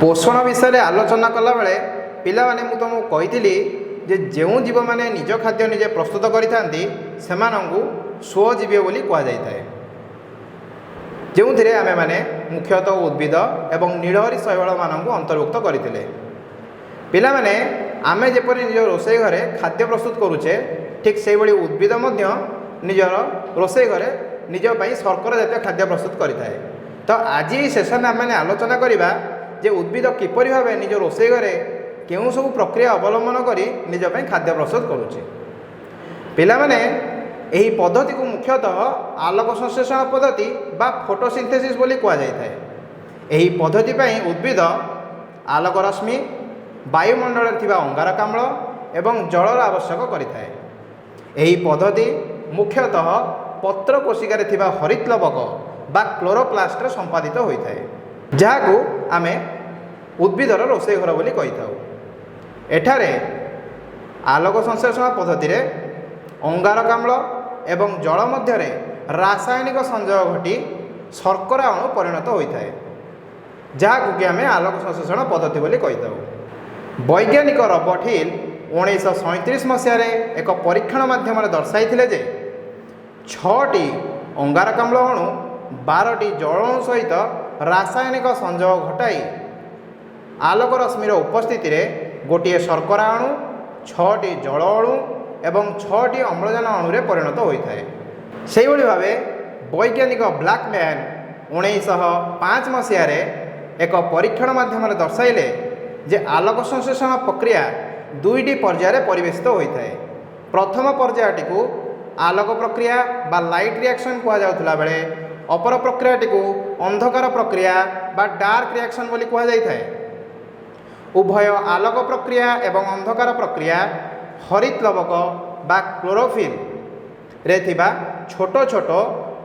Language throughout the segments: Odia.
ପୋଷଣ ବିଷୟରେ ଆଲୋଚନା କଲାବେଳେ ପିଲାମାନେ, ମୁଁ ତୁମକୁ କହିଥିଲି ଯେ ଯେଉଁ ଜୀବମାନେ ନିଜ ଖାଦ୍ୟ ନିଜେ ପ୍ରସ୍ତୁତ କରିଥାନ୍ତି, ସେମାନଙ୍କୁ ସ୍ୱଜୀବୀ ବୋଲି କୁହାଯାଇଥାଏ, ଯେଉଁଥିରେ ଆମେମାନେ ମୁଖ୍ୟତଃ ଉଦ୍ଭିଦ ଏବଂ ନୀଳହରି ଶୈବାଳମାନଙ୍କୁ ଅନ୍ତର୍ଭୁକ୍ତ କରିଥିଲେ। ପିଲାମାନେ, ଆମେ ଯେପରି ନିଜ ରୋଷେଇ ଘରେ ଖାଦ୍ୟ ପ୍ରସ୍ତୁତ କରୁଛେ, ଠିକ୍ ସେଇଭଳି ଉଦ୍ଭିଦ ମଧ୍ୟ ନିଜର ରୋଷେଇ ଘରେ ନିଜ ପାଇଁ ଶର୍କରା ଜାତୀୟ ଖାଦ୍ୟ ପ୍ରସ୍ତୁତ କରିଥାଏ। ତ ଆଜି ଏହି ସେସନରେ ଆମେମାନେ ଆଲୋଚନା କରିବା ଯେ ଉଦ୍ଭିଦ କିପରି ଭାବେ ନିଜ ରୋଷେଇ ଘରେ କେଉଁ ସବୁ ପ୍ରକ୍ରିୟା ଅବଲମ୍ବନ କରି ନିଜ ପାଇଁ ଖାଦ୍ୟ ପ୍ରସ୍ତୁତ କରୁଛି। ପିଲାମାନେ, ଏହି ପଦ୍ଧତିକୁ ମୁଖ୍ୟତଃ ଆଲୋକ ସଂଶ୍ଳେଷଣ ପଦ୍ଧତି ବା ଫଟୋସିନ୍ଥେସିସ୍ ବୋଲି କୁହାଯାଇଥାଏ। ଏହି ପଦ୍ଧତି ପାଇଁ ଉଦ୍ଭିଦ ଆଲୋକ ରଶ୍ମି, ବାୟୁମଣ୍ଡଳରେ ଥିବା ଅଙ୍ଗାରକାମ୍ଳ ଏବଂ ଜଳର ଆବଶ୍ୟକ କରିଥାଏ। ଏହି ପଦ୍ଧତି ମୁଖ୍ୟତଃ ପତ୍ର କୋଶିକାରେ ଥିବା ହରିତଲବକ ବା କ୍ଲୋରୋପ୍ଲାଷ୍ଟରେ ସମ୍ପାଦିତ ହୋଇଥାଏ, ଯାହାକୁ ଆମେ ଉଦ୍ଭିଦର ରୋଷେଇ ଘର ବୋଲି କହିଥାଉ। ଏଠାରେ ଆଲୋକ ସଂଶ୍ଳେଷଣ ପଦ୍ଧତିରେ ଅଙ୍ଗାରକାମ୍ଳ ଏବଂ ଜଳ ମଧ୍ୟରେ ରାସାୟନିକ ସଂଯୋଗ ଘଟି ଶର୍କରା ଅଣୁ ପରିଣତ ହୋଇଥାଏ, ଯାହାକୁ କି ଆମେ ଆଲୋକ ସଂଶ୍ଳେଷଣ ପଦ୍ଧତି ବୋଲି କହିଥାଉ। ବୈଜ୍ଞାନିକ ରବର୍ଟ ହିଲ୍ 1937 ମସିହାରେ ଏକ ପରୀକ୍ଷଣ ମାଧ୍ୟମରେ ଦର୍ଶାଇଥିଲେ ଯେ 6ଟି ଅଙ୍ଗାରକାମ୍ଳ ଅଣୁ 12ଟି ଜଳ ଅଣୁ ସହିତ ରାସାୟନିକ ସଂଯୋଗ ଘଟାଇ ଆଲୋକ ରଶ୍ମିର ଉପସ୍ଥିତିରେ ଗୋଟିଏ ଶର୍କରା ଅଣୁ, 6ଟି ଜଳ ଅଣୁ ଏବଂ 6ଟି ଅମ୍ଳଜାନ ଅଣୁରେ ପରିଣତ ହୋଇଥାଏ। ସେହିଭଳି ଭାବେ ବୈଜ୍ଞାନିକ ବ୍ଲାକମ୍ୟାନ୍ 1905 ମସିହାରେ ଏକ ପରୀକ୍ଷଣ ମାଧ୍ୟମରେ ଦର୍ଶାଇଲେ ଯେ ଆଲୋକ ସଂଶ୍ଳେଷଣ ପ୍ରକ୍ରିୟା ଦୁଇଟି ପର୍ଯ୍ୟାୟରେ ପରିବେଶିତ ହୋଇଥାଏ। ପ୍ରଥମ ପର୍ଯ୍ୟାୟଟିକୁ ଆଲୋକ ପ୍ରକ୍ରିୟା ବା ଲାଇଟ୍ ରିଆକ୍ସନ୍ କୁହାଯାଉଥିଲା ବେଳେ ଅପର ପ୍ରକ୍ରିୟାଟିକୁ ଅନ୍ଧକାର ପ୍ରକ୍ରିୟା ବା ଡାର୍କ ରିଆକ୍ସନ୍ ବୋଲି କୁହାଯାଇଥାଏ। ଉଭୟ ଆଲୋକ ପ୍ରକ୍ରିୟା ଏବଂ ଅନ୍ଧକାର ପ୍ରକ୍ରିୟା ହରିତଲବକ ବା କ୍ଲୋରୋଫିଲ୍ରେ ଥିବା ଛୋଟ ଛୋଟ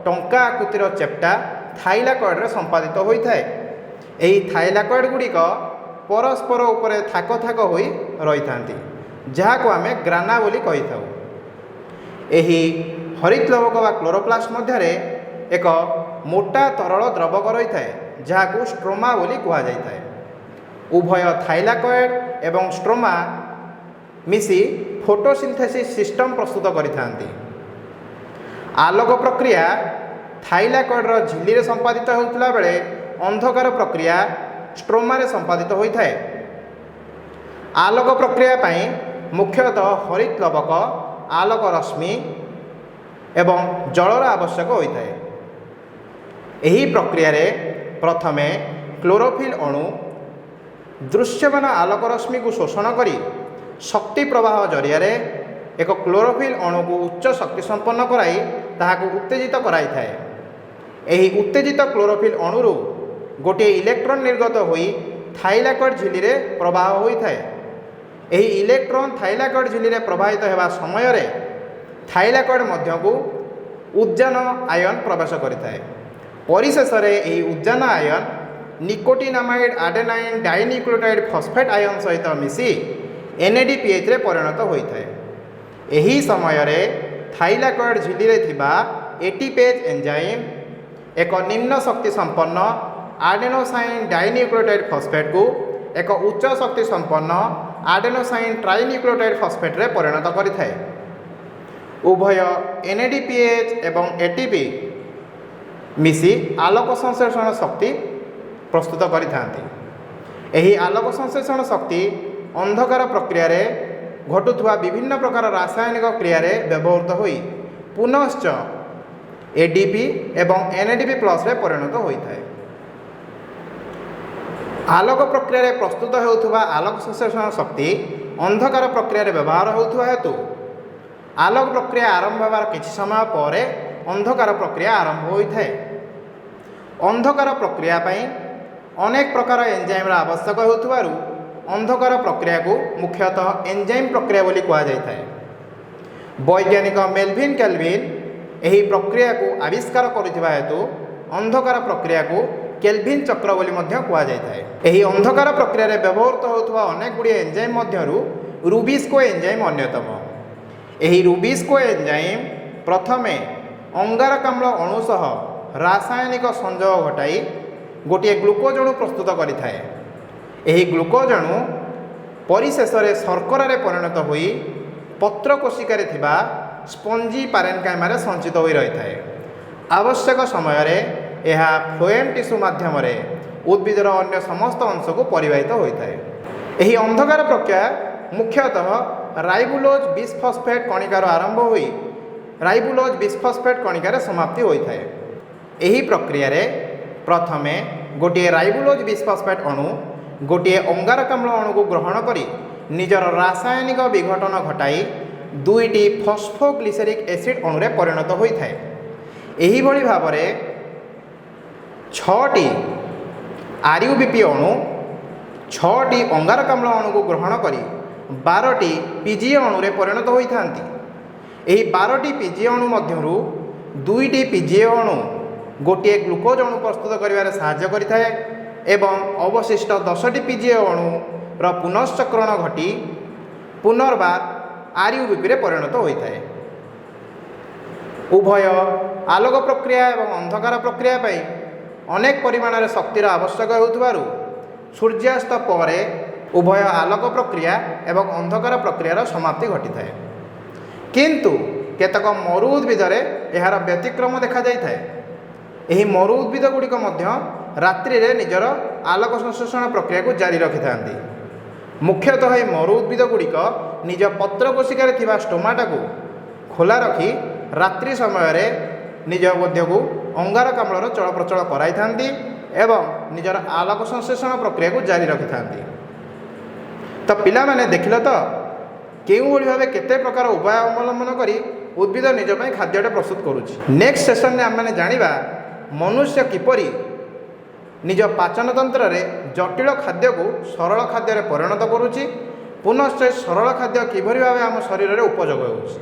ଟଙ୍କା ଆକୃତିର ଚେପ୍ଟା ଥାଇଲାକଏଡ଼ରେ ସମ୍ପାଦିତ ହୋଇଥାଏ। ଏହି ଥାଇଲାକଏଡ଼ ଗୁଡ଼ିକ ପରସ୍ପର ଉପରେ ଥାକ ଥାକ ହୋଇ ରହିଥାନ୍ତି, ଯାହାକୁ ଆମେ ଗ୍ରାନା ବୋଲି କହିଥାଉ। ଏହି ହରିତଲବକ ବା କ୍ଲୋରୋପ୍ଲାଷ୍ଟ ମଧ୍ୟରେ ଏକ ମୋଟା ତରଳ ଦ୍ରବକ ରହିଥାଏ, ଯାହାକୁ ଷ୍ଟ୍ରୋମା ବୋଲି କୁହାଯାଇଥାଏ। ଉଭୟ ଥାଇଲାକଏଡ଼ ଏବଂ ଷ୍ଟ୍ରୋମା ମିଶି ଫଟୋସିନ୍ଥେସିସ୍ ସିଷ୍ଟମ୍ ପ୍ରସ୍ତୁତ କରିଥାନ୍ତି। ଆଲୋକ ପ୍ରକ୍ରିୟା ଥାଇଲାକଏଡ଼ର ଝିଲ୍ଲିରେ ସମ୍ପାଦିତ ହେଉଥିଲା ବେଳେ ଅନ୍ଧକାର ପ୍ରକ୍ରିୟା ଷ୍ଟ୍ରୋମାରେ ସମ୍ପାଦିତ ହୋଇଥାଏ। ଆଲୋକ ପ୍ରକ୍ରିୟା ପାଇଁ ମୁଖ୍ୟତଃ ହରିତଲବକ, ଆଲୋକ ରଶ୍ମି ଏବଂ ଜଳର ଆବଶ୍ୟକ ହୋଇଥାଏ। ଏହି ପ୍ରକ୍ରିୟାରେ ପ୍ରଥମେ କ୍ଲୋରୋଫିଲ୍ ଅଣୁ ଦୃଶ୍ୟମାନ ଆଲୋକ ରଶ୍ମିକୁ ଶୋଷଣ କରି ଶକ୍ତି ପ୍ରବାହ ଜରିଆରେ ଏକ କ୍ଲୋରୋଫିଲ୍ ଅଣୁକୁ ଉଚ୍ଚ ଶକ୍ତି ସମ୍ପନ୍ନ କରାଇ ତାହାକୁ ଉତ୍ତେଜିତ କରାଇଥାଏ। ଏହି ଉତ୍ତେଜିତ କ୍ଲୋରୋଫିଲ୍ ଅଣୁରୁ ଗୋଟିଏ ଇଲେକ୍ଟ୍ରନ୍ ନିର୍ଗତ ହୋଇ ଥାଇଲାକଏଡ଼ ଝିଲ୍ଲିରେ ପ୍ରବାହ ହୋଇଥାଏ। ଏହି ଇଲେକ୍ଟ୍ରନ୍ ଥାଇଲାକଏଡ଼ ଝିଲ୍ଲିରେ ପ୍ରବାହିତ ହେବା ସମୟରେ ଥାଇଲାକଏଡ଼ ମଧ୍ୟକୁ ଉଦ୍ଜାନ ଆୟନ ପ୍ରବେଶ କରିଥାଏ। ପରିଶେଷରେ ଏହି ଉଦ୍ଜାନ ଆୟନ ନିକୋଟିନାମାଇଡ୍ ଆଡେନାଇନ୍ ଡାଇନ୍ୟୁକ୍ଲିଓଟାଇଡ୍ ଫସ୍ଫେଟ୍ ଆୟନ ସହିତ ମିଶି ଏନ୍ଏଡିପିଏଚ୍ରେ ପରିଣତ ହୋଇଥାଏ। ଏହି ସମୟରେ ଥାଇଲାକଏଡ଼ ଝିଲ୍ଲିରେ ଥିବା ଏଟିପେଜ୍ ଏନ୍ଜାଇମ୍ ଏକ ନିମ୍ନ ଶକ୍ତି ସମ୍ପନ୍ନ ଆଡେନୋସାଇନ୍ ଡାଇନ୍ୟୁକ୍ଲିଓଟାଇଡ୍ ଫସ୍ଫେଟ୍କୁ ଏକ ଉଚ୍ଚ ଶକ୍ତି ସମ୍ପନ୍ନ ଆଡେନୋସାଇନ୍ ଟ୍ରାଇନ୍ୟୁକ୍ଲିଓଟାଇଡ୍ ଫସ୍ଫେଟ୍ରେ ପରିଣତ କରିଥାଏ। ଉଭୟ ଏନ୍ଏଡିପିଏଚ୍ ଏବଂ ଏଟିପି ମିଶି ଆଲୋକ ସଂଶ୍ଳେଷଣ ଶକ୍ତି ପ୍ରସ୍ତୁତ କରିଥାନ୍ତି। ଏହି ଆଲୋକ ସଂଶ୍ଳେଷଣ ଶକ୍ତି ଅନ୍ଧକାର ପ୍ରକ୍ରିୟାରେ ଘଟୁଥିବା ବିଭିନ୍ନ ପ୍ରକାର ରାସାୟନିକ କ୍ରିୟାରେ ବ୍ୟବହୃତ ହୋଇ ପୁନଶ୍ଚ ଏଡିପି ଏବଂ ଏନ୍ଏଡିପି ପ୍ଲସ୍ରେ ପରିଣତ ହୋଇଥାଏ। ଆଲୋକ ପ୍ରକ୍ରିୟାରେ ପ୍ରସ୍ତୁତ ହେଉଥିବା ଆଲୋକ ସଂଶ୍ଳେଷଣ ଶକ୍ତି ଅନ୍ଧକାର ପ୍ରକ୍ରିୟାରେ ବ୍ୟବହାର ହେଉଥିବା ହେତୁ ଆଲୋକ ପ୍ରକ୍ରିୟା ଆରମ୍ଭ ହେବାର କିଛି ସମୟ ପରେ ଅନ୍ଧକାର ପ୍ରକ୍ରିୟା ଆରମ୍ଭ ହୋଇଥାଏ। ଅନ୍ଧକାର ପ୍ରକ୍ରିୟା ପାଇଁ ଅନେକ ପ୍ରକାର ଏନ୍ଜାଇମ୍ର ଆବଶ୍ୟକ ହେଉଥିବାରୁ ଅନ୍ଧକାର ପ୍ରକ୍ରିୟାକୁ ମୁଖ୍ୟତଃ ଏନ୍ଜାଇମ୍ ପ୍ରକ୍ରିୟା ବୋଲି କୁହାଯାଇଥାଏ। ବୈଜ୍ଞାନିକ ମେଲଭିନ୍ କେଲଭିନ୍ ଏହି ପ୍ରକ୍ରିୟାକୁ ଆବିଷ୍କାର କରିଥିବା ହେତୁ ଅନ୍ଧକାର ପ୍ରକ୍ରିୟାକୁ କେଲଭିନ୍ ଚକ୍ର ବୋଲି ମଧ୍ୟ କୁହାଯାଇଥାଏ। ଏହି ଅନ୍ଧକାର ପ୍ରକ୍ରିୟାରେ ବ୍ୟବହୃତ ହେଉଥିବା ଅନେକ ଗୁଡ଼ିଏ ଏନ୍ଜାଇମ୍ ମଧ୍ୟରୁ ରୁବିସ୍କୋ ଏନ୍ଜାଇମ୍ ଅନ୍ୟତମ। ଏହି ରୁବିସ୍କୋ ଏନ୍ଜାଇମ୍ ପ୍ରଥମେ ଅଙ୍ଗାରକାମ୍ଳ ଅଣୁ ସହ ରାସାୟନିକ ସଂଯୋଗ ଘଟାଇ ଗୋଟିଏ ଗ୍ଲୁକୋଜ ଅଣୁ ପ୍ରସ୍ତୁତ କରିଥାଏ। ଏହି ଗ୍ଲୁକୋଜ୍ ଅଣୁ ପରିଶେଷରେ ଶର୍କରାରେ ପରିଣତ ହୋଇ ପତ୍ର କୋଶିକାରେ ଥିବା ସ୍ପଞ୍ଜି ପାରେନକାଇମାରେ ସଞ୍ଚିତ ହୋଇ ରହିଥାଏ। ଆବଶ୍ୟକ ସମୟରେ ଏହା ଫ୍ଲୋଏମ୍ ଟିସ୍ୟୁ ମାଧ୍ୟମରେ ଉଦ୍ଭିଦର ଅନ୍ୟ ସମସ୍ତ ଅଂଶକୁ ପରିବାହିତ ହୋଇଥାଏ। ଏହି ଅନ୍ଧକାର ପ୍ରକ୍ରିୟା ମୁଖ୍ୟତଃ ରାଇବୁଲୋଜ୍ ବିସ୍ଫସ୍ଫେଟ୍ କଣିକାରୁ ଆରମ୍ଭ ହୋଇ ରାଇବୁଲୋଜ୍ ବିସ୍ଫସ୍ଫେଟ୍ କଣିକାରେ ସମାପ୍ତି ହୋଇଥାଏ। ଏହି ପ୍ରକ୍ରିୟାରେ ପ୍ରଥମେ ଗୋଟିଏ ରାଇବୁଲୋଜ୍ ବିସ୍ଫସ୍ଫେଟ୍ ଅଣୁ ଗୋଟିଏ ଅଙ୍ଗାରକାମ୍ଳ ଅଣୁକୁ ଗ୍ରହଣ କରି ନିଜର ରାସାୟନିକ ବିଘଟନ ଘଟାଇ ଦୁଇଟି ଫସ୍ଫୋଗ୍ଲିସେରିକ୍ ଏସିଡ୍ ଅଣୁରେ ପରିଣତ ହୋଇଥାଏ। ଏହିଭଳି ଭାବରେ 6ଟି ଆର୍ୟୁବିପି ଅଣୁ 6ଟି ଅଙ୍ଗାରକାମ୍ଳ ଅଣୁକୁ ଗ୍ରହଣ କରି 12ଟି ପିଜିଏ ଅଣୁରେ ପରିଣତ ହୋଇଥାନ୍ତି। ଏହି 12ଟି ପିଜିଏ ଅଣୁ ମଧ୍ୟରୁ 2ଟି ପିଜିଏ ଅଣୁ ଗୋଟିଏ ଗ୍ଲୁକୋଜ୍ ଅଣୁ ପ୍ରସ୍ତୁତ କରିବାରେ ସାହାଯ୍ୟ କରିଥାଏ ଏବଂ ଅବଶିଷ୍ଟ 10ଟି ପିଜିଏ ଅଣୁର ପୁନଶ୍ଚକ୍ରଣ ଘଟି ପୁନର୍ବାର ଆର୍ୟୁବିପିରେ ପରିଣତ ହୋଇଥାଏ। ଉଭୟ ଆଲୋକ ପ୍ରକ୍ରିୟା ଏବଂ ଅନ୍ଧକାର ପ୍ରକ୍ରିୟା ପାଇଁ ଅନେକ ପରିମାଣରେ ଶକ୍ତିର ଆବଶ୍ୟକ ହେଉଥିବାରୁ ସୂର୍ଯ୍ୟାସ୍ତ ପରେ ଉଭୟ ଆଲୋକ ପ୍ରକ୍ରିୟା ଏବଂ ଅନ୍ଧକାର ପ୍ରକ୍ରିୟାର ସମାପ୍ତି ଘଟିଥାଏ। କିନ୍ତୁ କେତେକ ମରୁ ଉଦ୍ଭିଦରେ ଏହାର ବ୍ୟତିକ୍ରମ ଦେଖାଯାଇଥାଏ। ଏହି ମରୁ ଉଦ୍ଭିଦ ଗୁଡ଼ିକ ମଧ୍ୟ ରାତ୍ରିରେ ନିଜର ଆଲୋକ ସଂଶ୍ଳେଷଣ ପ୍ରକ୍ରିୟାକୁ ଜାରି ରଖିଥାନ୍ତି। ମୁଖ୍ୟତଃ ଏହି ମରୁ ଉଦ୍ଭିଦ ଗୁଡ଼ିକ ନିଜ ପତ୍ର କୋଶିକାରେ ଥିବା ଷ୍ଟୋମାଟାକୁ ଖୋଲା ରଖି ରାତ୍ରି ସମୟରେ ନିଜ ମଧ୍ୟକୁ ଅଙ୍ଗାରକାମ୍ଳର ଚଳପ୍ରଚଳ କରାଇଥାନ୍ତି ଏବଂ ନିଜର ଆଲୋକ ସଂଶ୍ଳେଷଣ ପ୍ରକ୍ରିୟାକୁ ଜାରି ରଖିଥାନ୍ତି। ତ ପିଲାମାନେ, ଦେଖିଲ ତ କେଉଁଭଳି ଭାବେ କେତେ ପ୍ରକାର ଉପାୟ ଅବଲମ୍ବନ କରି ଉଦ୍ଭିଦ ନିଜ ପାଇଁ ଖାଦ୍ୟଟା ପ୍ରସ୍ତୁତ କରୁଛି। ନେକ୍ସଟ ସେସନରେ ଆମେମାନେ ଜାଣିବା ମନୁଷ୍ୟ କିପରି ନିଜ ପାଚନତନ୍ତ୍ରରେ ଜଟିଳ ଖାଦ୍ୟକୁ ସରଳ ଖାଦ୍ୟରେ ପରିଣତ କରୁଛି, ପୁନଶ୍ଚ ସରଳ ଖାଦ୍ୟ କିଭଳି ଭାବେ ଆମ ଶରୀରରେ ଉପଯୋଗ ହେଉଛି।